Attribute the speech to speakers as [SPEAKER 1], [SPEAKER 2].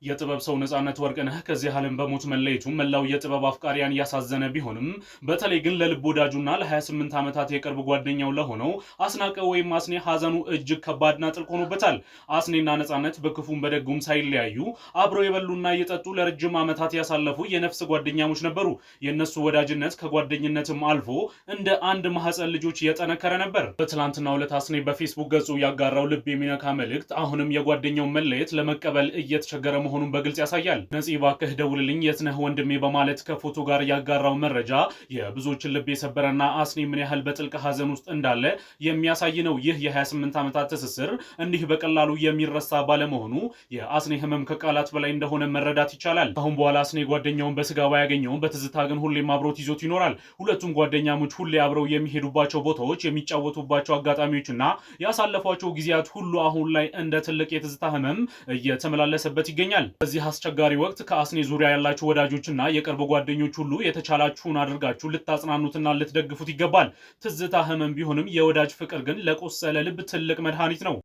[SPEAKER 1] የጥበብ ሰው ነጻነት ወርቅነህ ከዚህ ዓለም በሞት መለየቱ መላው የጥበብ አፍቃሪያን ያሳዘነ ቢሆንም፣ በተለይ ግን ለልብ ወዳጁና ለ28 ዓመታት የቅርብ ጓደኛው ለሆነው አስናቀ ወይም አስኔ ሀዘኑ እጅግ ከባድና ጥልቅ ሆኖበታል። አስኔና ነጻነት በክፉም በደጉም ሳይለያዩ አብረው የበሉና የጠጡ ለረጅም ዓመታት ያሳለፉ የነፍስ ጓደኛሞች ነበሩ። የእነሱ ወዳጅነት ከጓደኝነትም አልፎ እንደ አንድ ማህፀን ልጆች የጠነከረ ነበር። በትላንትናው ዕለት አስኔ በፌስቡክ ገጹ ያጋራው ልብ የሚነካ መልእክት አሁንም የጓደኛው መለየት ለመቀበል እየተቸገረ መሆኑን በግልጽ ያሳያል። "ነፂ እባክህ ደውልልኝ፣ የት ነህ ወንድሜ?" በማለት ከፎቶ ጋር ያጋራው መረጃ የብዙዎችን ልብ የሰበረና አስኔ ምን ያህል በጥልቅ ሀዘን ውስጥ እንዳለ የሚያሳይ ነው። ይህ የ28 ዓመታት ትስስር እንዲህ በቀላሉ የሚረሳ ባለመሆኑ የአስኔ ህመም ከቃላት በላይ እንደሆነ መረዳት ይቻላል። ከአሁን በኋላ አስኔ ጓደኛውን በስጋ ባያገኘውም በትዝታ ግን ሁሌም አብሮት ይዞት ይኖራል። ሁለቱም ጓደኛሞች ሁሌ አብረው የሚሄዱባቸው ቦታዎች፣ የሚጫወቱባቸው አጋጣሚዎችና ያሳለፏቸው ጊዜያት ሁሉ አሁን ላይ እንደ ትልቅ የትዝታ ህመም እየተመላለሰበት ይገኛል። በዚህ አስቸጋሪ ወቅት ከአስኔ ዙሪያ ያላችሁ ወዳጆችና የቅርብ ጓደኞች ሁሉ የተቻላችሁን አድርጋችሁ ልታጽናኑትና ልትደግፉት ይገባል። ትዝታ ህመም ቢሆንም የወዳጅ ፍቅር ግን ለቆሰለ ልብ ትልቅ መድኃኒት ነው።